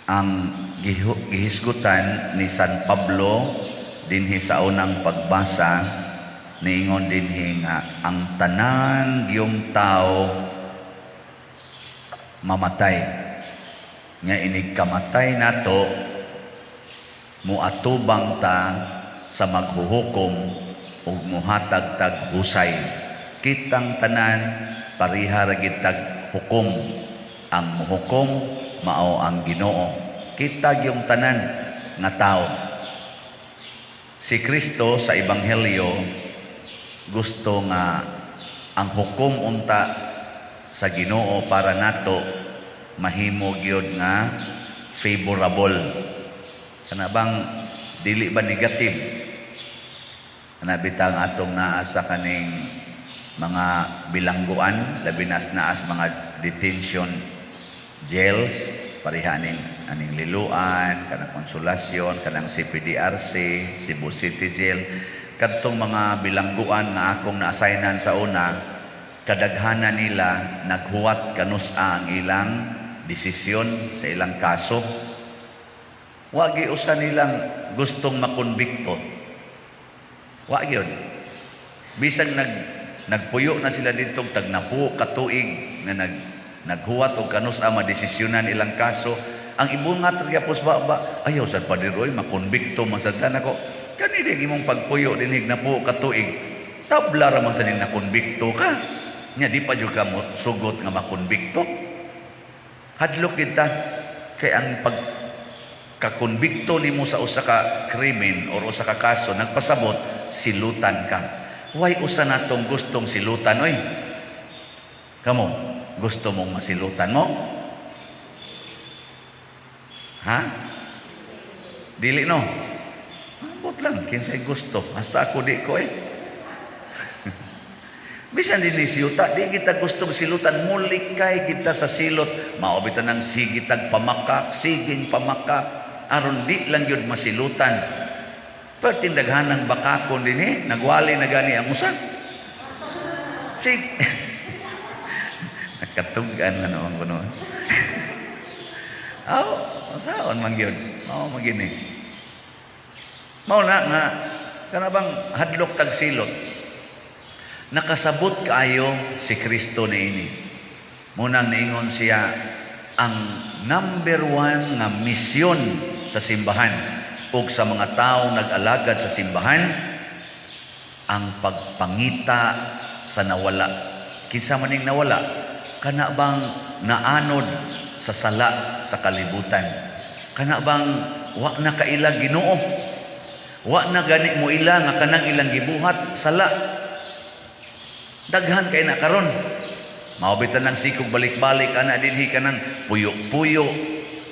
Ang gihisgutan ni San Pablo dinhi sa unang pagbasa, niingon dinhi nga ang tanan giyong tao mamatay. Nga inig kamatay nato, muatubang ta sa maghuhukom ug muhatag tag husay. Kitang tanan pareha ra gid tag hukom. Ang muhukom mao ang Ginoo. Kita gyung tanan nga tao. Si Kristo sa Ebanghelyo gusto nga ang hukom unta sa Ginoo para nato mahimo gyud nga favorable. Kana bang dili ba negative? Kana bitang atong naa sa kaning mga bilangguan, labi na naa sa mga detention jails, pareha aning aning Liloan, kanang Consolacion, kanang CPDRC, Cebu City Jail, kadtong mga bilangguan nga akong na-assignan sa una, kadaghanan nila naghuwat kanus-a ang ilang desisyon sa ilang kaso. Wa gyud usa nilang gustong makonbikto. Wa gyud. Bisan nagpuyo na sila didto tagnapo ka tuig nga naghuwat og kanus-a madesisyonan ilang kaso, ang ibungat ra gyapon ba ba ayaw sad, Pader oy, makonbikto man sad nako. Kani imong pagpuyo dinhi napo ka tuig, tabla ra man sa ning nakonbikto ka. Nya di pa jud ka mo sugot nga makonbikto. Hadlok kita kay ang pag kakonbikto nimo sa usa ka krimen or usa ka kaso nagpasabot silutan ka. Way usa natong gustong silutan oy. Kamo, gusto mong masilutan mo? Ha? Dili, no? Ambot lang kinsay gusto. Hasta ako di ko eh. Bisan din ni siyuta, di kita gustong silutan, mulikay kita sa silot. Mao bitaw nang sige tag pamakak, siging pamakak, aron di lang yun masilutan. Pero tindaghanang bakakon din eh, nagwali na gani ang usa. Sig. Nakatugan na naman ko noon. Aw, saon man gyud. Mao man gyud ni. Mao na nga kana bang hadlok tag silot. Nakasabot kaayo si Kristo niini. Munang niingon siya ang number one nga misyon sa simbahan ug sa mga tao nag-alagad sa simbahan, ang pagpangita sa nawala. Kinsa man ning nawala? Kana bang naanod sa sala sa kalibutan? Kana bang wa na kaila Ginoo? Wa na gani mo ila nga kanang ilang gibuhat sala. Daghan kay na karon. Mao bitan ng sikog balik-balik ana dinhi kanang puyo-puyo.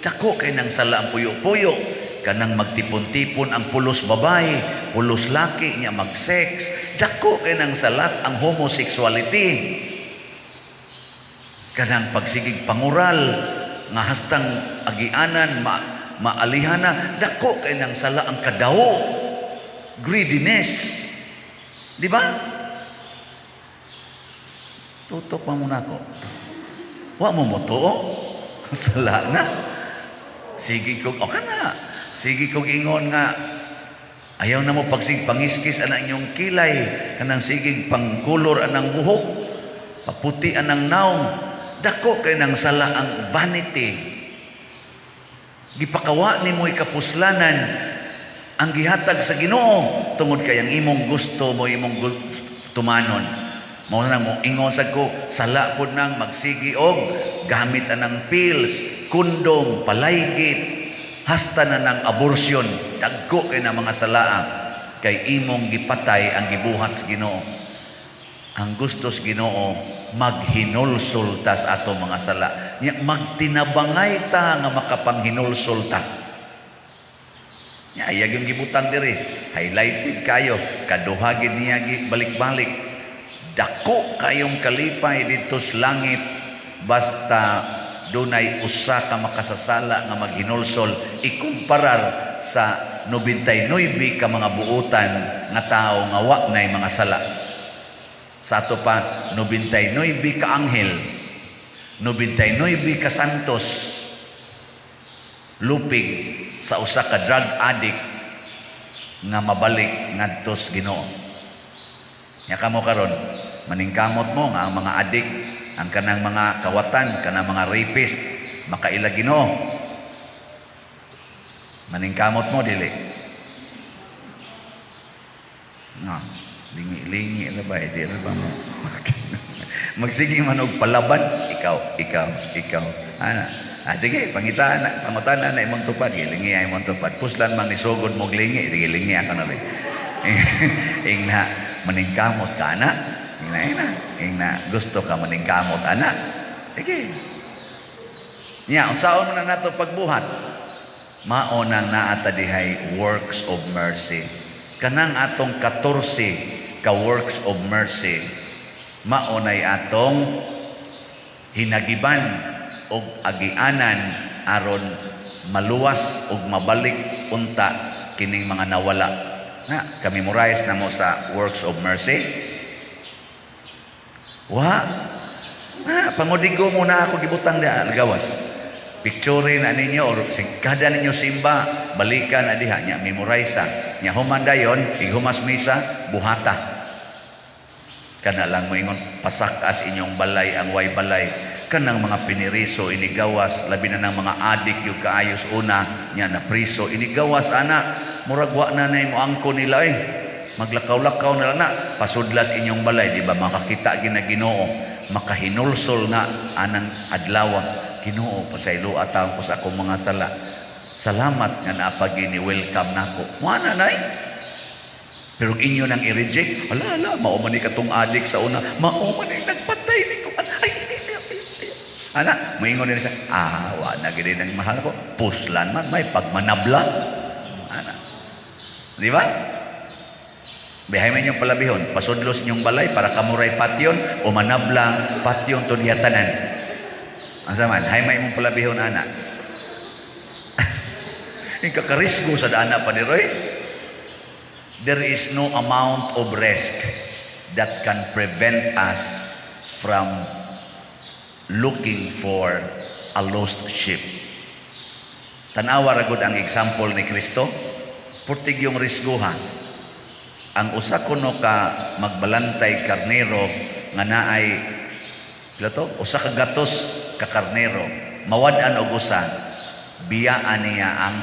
Dako kay nang sala ang puyo-puyo. Kanang magtipon-tipon ang pulos babae, pulos laki nya mag-sex. Dako kay nang salat ang homosexuality. Kanang pagsigig pangural nga hastang agianan maalihana, dako kay nang sala ang kadawo, greediness. Di ba? Tutok pa muna ako. Wa mo motuo? Sala na. Sige kog, o kana. Sige kog ingon nga, ayaw na mo pagsig pangiskis ana inyong kilay, kanang sigig pangkulor anang buhok, paputi anang naong, dako kay nang sala ang vanity. Gipakawa nimo kapuslanan ang gihatag sa Ginoo tungod kay ang imong gusto mo imong tumanon. Mao na mo ingon sad ko, sala pud nang magsigi og gamit anang pills, kondom, palaygit, hasta na ng abortion. Dagko kay na mga salaa kay imong gipatay ang gibuhat sa Ginoo. Ang gusto sa Ginoo, maghinulsol ta sa ato mga sala. Nya magtinabangay ta nga makapanghinulsol ta. Nya ayag yung gibutang diri, highlighted kayo, kaduha gid niya balik-balik. Dako kayong kalipay didto sa langit basta dunay usa ka makasasala nga maghinulsol ikumparar sa 99 ka mga buutan nga tao nga wa nay mga sala. Sa ato pa 99 ka anghel, 99 ka santos. Lupig sa usa ka drug addict nga mabalik ngadto sa Ginoo. Nya kamo karon, maningkamot mo nga ang mga adik, ang kanang mga kawatan, kanang mga rapist, makaila Ginoo? Maningkamot mo, dili? Nga, lingi-lingi na ba? Di na ba mo? Magsige man og palaban, ikaw, ikaw, ikaw. Ana. Ah, sige, pangitaan na, pangutana na imong tupad, gilingi ay imong tupad. Puslan man nisugod mo lingi, sige, lingi ako na rin. Ingna, maningkamot ka, ana. Ingna, ingna, ingna, gusto ka maningkamot, ana. Sige. Nya, unsaon man na nato pagbuhat? Mao nang naa ta dihay works of mercy. Kanang atong 14 ka works of mercy, mao nay atong hinagiban og agianan aron maluwas og mabalik unta kining mga nawala. Na, ka-memorize na mo sa works of mercy? Wa. Ah, pangudigo mo na ako gibutang diha gawas. Picture na ninyo or kada ninyo simba, balikan na diha nya, memorize nya. Human dayon, ighumas misa, buhata. Kana lang moingon pasak-as inyong balay ang way balay, kanang mga piniriso inigawas, labi na ng mga adik yung kaayos una nya na priso, inigawas ana, murag wa na nay mo angko nila eh, maglakaw-lakaw na lang na pasudlas inyong balay, di ba? Makakita gina Ginoo, makahinulsol nga anang adlaw, "Ginoo, pasaylo taon ko sa akong mga sala. Salamat nga naapagi ni welcome nako." Wa na nay. Pero inyo nang i-reject, "Ala, ala, mao man ni katong adik sa una, mao man ni nagpatay ni ko. Ay, ay, ay, ay, ay." Ana, moingon nila sa, "Ah, wa na gid nang mahal ko. Puslan man, may pagmanabla." Ana. Di ba? Bihay man inyong palabihon, pasudlos inyong balay para kamuray patyon o manabla patyon to diha tanan. Ang saman, hay may imong palabihon ana. Yung kakarisgo sa dana pa ni Roy. There is no amount of risk that can prevent us from looking for a lost sheep. Tanawa ra gud ang example ni Kristo. Purtig yung risguha. Ang usa kuno ka magbalantay karnero nga naay pila to? Usa ka gatos ka karnero. Mawad-an og usa, biyaan niya ang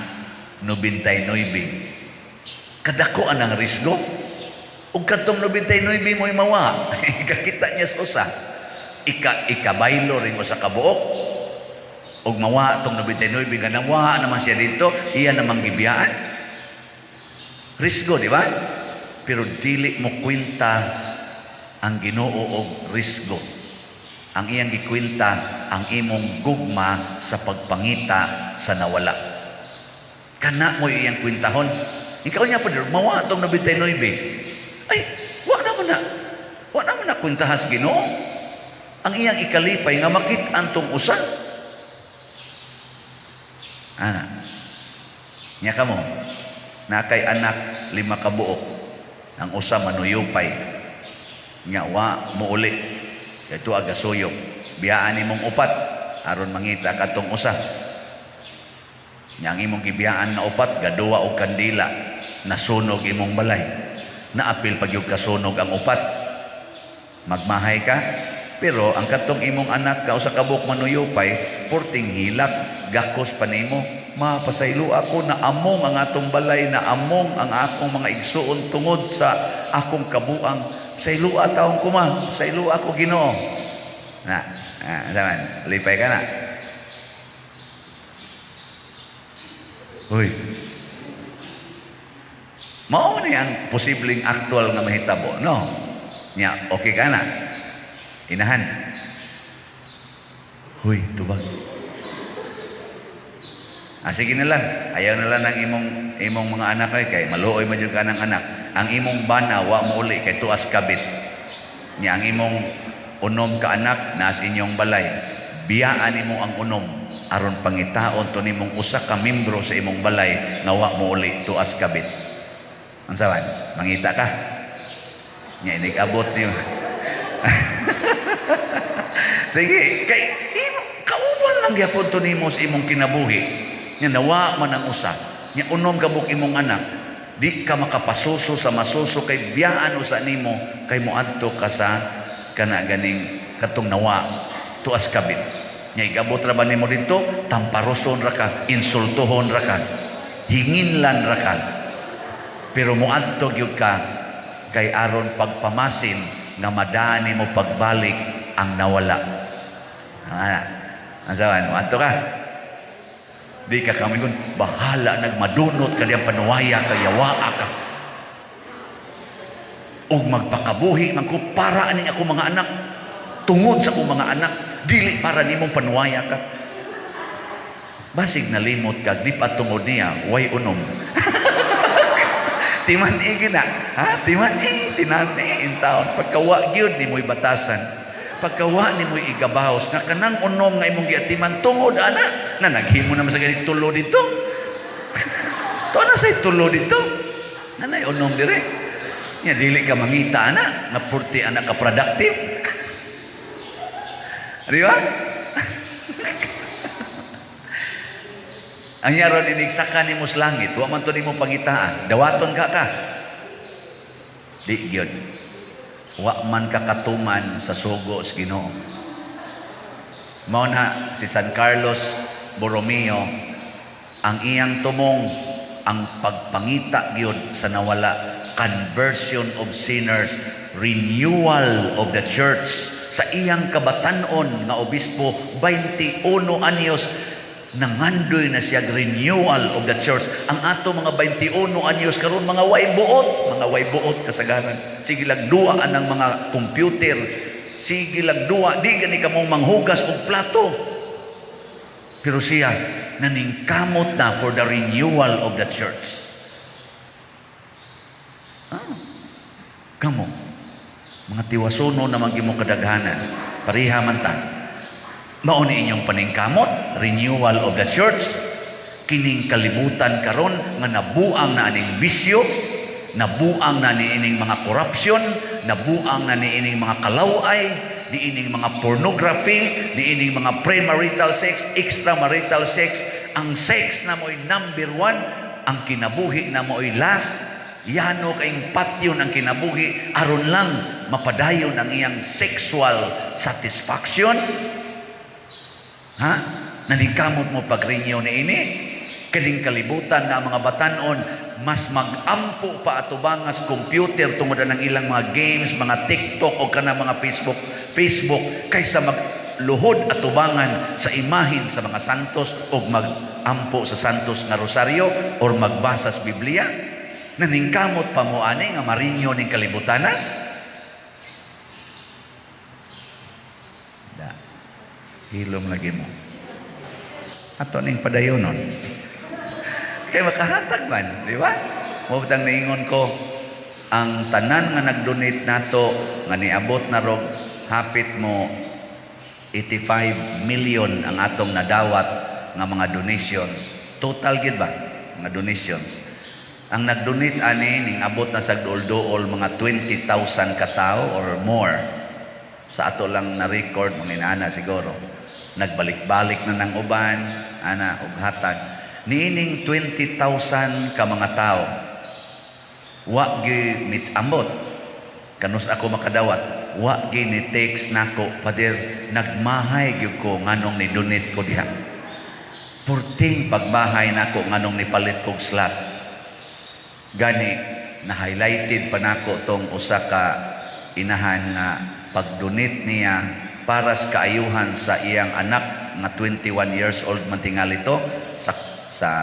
99. Kadako ang risgo. Ug kadtong 99 mo'y mawa. Kakita niya sa usa. Ika ikabaylo rin usa ka buok. Ug mawa tong 99 nga nawa naman siya dito, iya namang gibiyaan. Risgo, di ba? Pero dili mo kwenta ang Ginoo og risgo. Ang iyang gikwenta ang imong gugma sa pagpangita sa nawala. Kana mo iyang kwentahon. Ikaw niya pa mawa tong 99. Ay, wa naman na. Wa naman na kwentahas Ginoo. Ang iyang ikalipay nga makit-an tong usa. Ana. Nya kamo, na kay anak lima ka buok. Ang usa manuyupay. Nya wa mouli. Kay tuwa gasuyop. Biyaan nimong upat aron mangita katong usa. Nya ang imong gibiyaan nga upat gaduwa og kandila, nasunog imong balay. Naapil pag yung kasunog ang upat. Magmahay ka, pero ang katong imong anak ka usa ka buok manuyupay, porting hilak, gakos pa nimo. "Ma, pasaylo ako, na among ang atong balay, na among ang akong mga igsuon tungod sa akong kabuang. Pasaylo taon ko, ma, pasaylo ako Ginoo." Na, ah, saman, lipay ka na. Uy. Mao ni ang posibleng aktual nga mahitabo, no? Nya, okay ka na. Inahan. Huy, tubag. Ah, sige na lang. Ayaw na lang ng imong imong mga anak kay kay maluoy man jud ka ng anak. Ang imong bana wa mo uli kay tuas kabit. Nya ang imong unom ka anak naas inyong balay. Biyaan nimo ang unom aron pangitaon to nimong usa ka membro sa imong balay nga wa mo uli tuas kabit. Unsa man? Mangita ka. Nya inig-abot niyo. Sige, kay imo kauban lang gyapon to nimo sa imong kinabuhi. Nya nawa man ang usa. Nya unom ka buok imong anak, di ka makapasuso sa masuso kay biyaan usa nimo kay moadto ka sa kana ganing katong nawa tuas kabit. Nya igabot ra ba nimo didto, tamparoson ra ka, insultuhon ra ka, hinginlan ra ka. Pero moadto gyud ka kay aron pagpamasin nga madaan nimo pagbalik ang nawala. Ana. Asawan, moadto ka. Di ka kamingon, bahala nagmadunot ka diyang panuwaya ka, yawaa ka. Ug magpakabuhi man ko para aning ako mga anak, tungod sa akong mga anak, dili para nimong panuwaya ka. Basig nalimot ka, di pa tungod niya, way unom. Timan i gina, ha? Timan i, tinan i in taon. Pagkawa gyud nimoy batasan. Pagkawa nimoy igabahos nga kanang unom nga imong giatiman tungod ana na naghimo naman sa ganit tulo dito. To na say tulo dito. Nanay unom dire. Nya dili ka mangita ana nga purti ana ka productive. Di ba? Ang yaron inigsaka nimo sa langit, wa man to nimo pangitaan, dawaton ka ka. Di gyud. Wa man ka katuman sa sugo sa Ginoo. Mao na si San Carlos Borromeo, ang iyang tumong ang pagpangita gyud sa nawala, conversion of sinners, renewal of the church. Sa iyang kabatan-on nga obispo, 21 anyos, nangandoy na siya renewal of the church. Ang ato mga 21 anyos karon mga way buot, mga way buot kasagaran. Sige lang duwa anang mga computer, sige lang duwa, di gani kamong manghugas og plato. Pero siya naningkamot na for the renewal of the church. Ah, kamo, mga tiwasuno naman gimo kadaghanan, pareha man ta. Mao ni inyong paningkamot, renewal of the church, kining kalibutan karon nga nabuang na aning bisyo, nabuang na niining mga corruption, nabuang na niining mga kalaway, niining mga pornography, niining mga premarital sex, extramarital sex. Ang sex na mo'y number one, ang kinabuhi na mo'y last. Yano kayong patyon ang kinabuhi, aron lang mapadayon ang iyang sexual satisfaction. Ha? Naningkamot mo pag-renew ni ini? Kining kalibutan nga ang mga batanon mas magampo pa atubangas computer tungod ng ilang mga games, mga TikTok o kana mga Facebook kaysa magluhod atubangan sa imahin sa mga santos o magampo sa santos nga rosaryo or magbasa sa Biblia. Naningkamot pa mo ani nga marinyo ning kalibutan na? Da. Hilom lagi mo. Ato ning padayonon. Kay makahatag man, di ba? Mao bitang niingon ko, ang tanan nga nag-donate nato nga niabot na rog hapit mo 85 million ang atong nadawat nga mga donations. Total gid ba? Mga donations. Ang nag-donate ani ning abot na sa duol-duol mga 20,000 katao or more. Sa ato lang na-record mga inaana siguro. Nagbalik-balik na ng uban, ana og hatag. Niining 20,000 ka mga tao. Wa gi mitambot. Kanus ako makadawat, wa gi ni text nako, "Pader, nagmahay gyud ko nganong ni donate ko diha. Purting pagmahay nako nganong nipalit kog slot." Gani na highlighted pa nako tong usa ka inahan nga pag-donate niya para sa kaayuhan sa iyang anak nga 21 years old man tingali to sa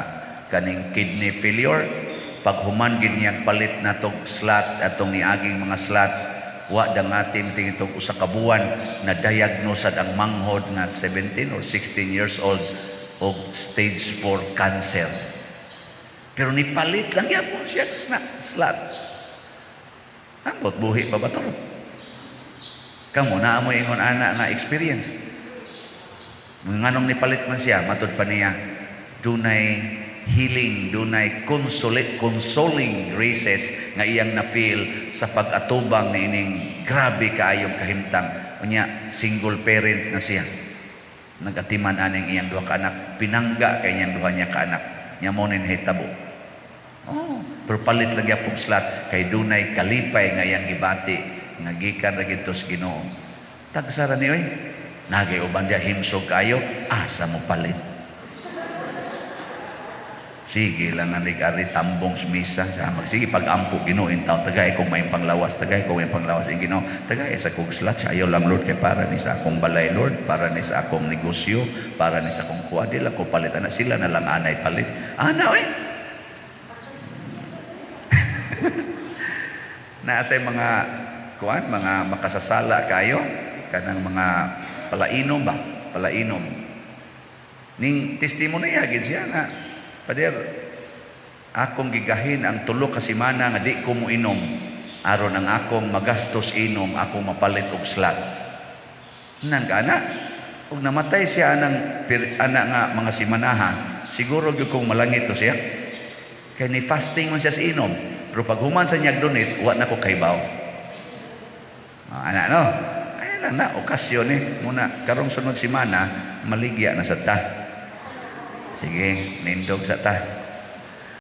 kaning kidney failure. Paghuman gid niya palit na tog slot atong niaging mga slots, wa dangatim tingitog usa ka buwan na diagnose ang manghod nga 17 or 16 years old og stage 4 cancer. Pero nipalit lang gyapon siya slot. Ambot buhi pa ba to? Kamo naa mo ingon ana nga experience. Nganong nipalit man siya, matud pa niya dunay healing, dunay consoling graces nga iyang na-feel sa pag-atubang niining grabe kaayong kahimtang. Unya, single parent na siya. Nagatiman aning iyang duha ka anak, pinangga kay iyang duha niya ka anak. Nya mo ni nahitabo. Oh, pero palit lang gyapon slot kay dunay kalipay nga iyang gibati nga gikan ra gid to sa Ginoo. Tagsa ra ni oy. Nagay uban diya himsog kayo, asa mo palit? Sige lang nga ari tambong sa misa sa sige pag-ampo, Ginoo, in taon tagay kong may panglawas, tagay kong may panglawas in Ginoo, tagay sa kog slot, ayaw lang, Lord, kay para ni sa akong balay, Lord, para ni sa akong negosyo, para ni sa akong kuha, di lang ko palit ana, sila na lang anay palit ana oy. Naa say mga kuan, mga makasasala kayo, kanang mga palainom ba, palainom ning testimony gid siya nga, "Pader, akong gigahin ang 3 ka semana nga di ko moinom aron ang akong magastos inom akong mapalit og slot." Nang ana ug namatay siya anang ana nga mga semanaha, siguro gyud kong malangit to siya kay ni fasting man siya sa inom. Pero pag human sa niyag donate, wa na ko kahibaw. Ah, ana no, ay lang na okasyon eh muna karong sunod semana maligya na sa ta. Sige, nindog sa ta.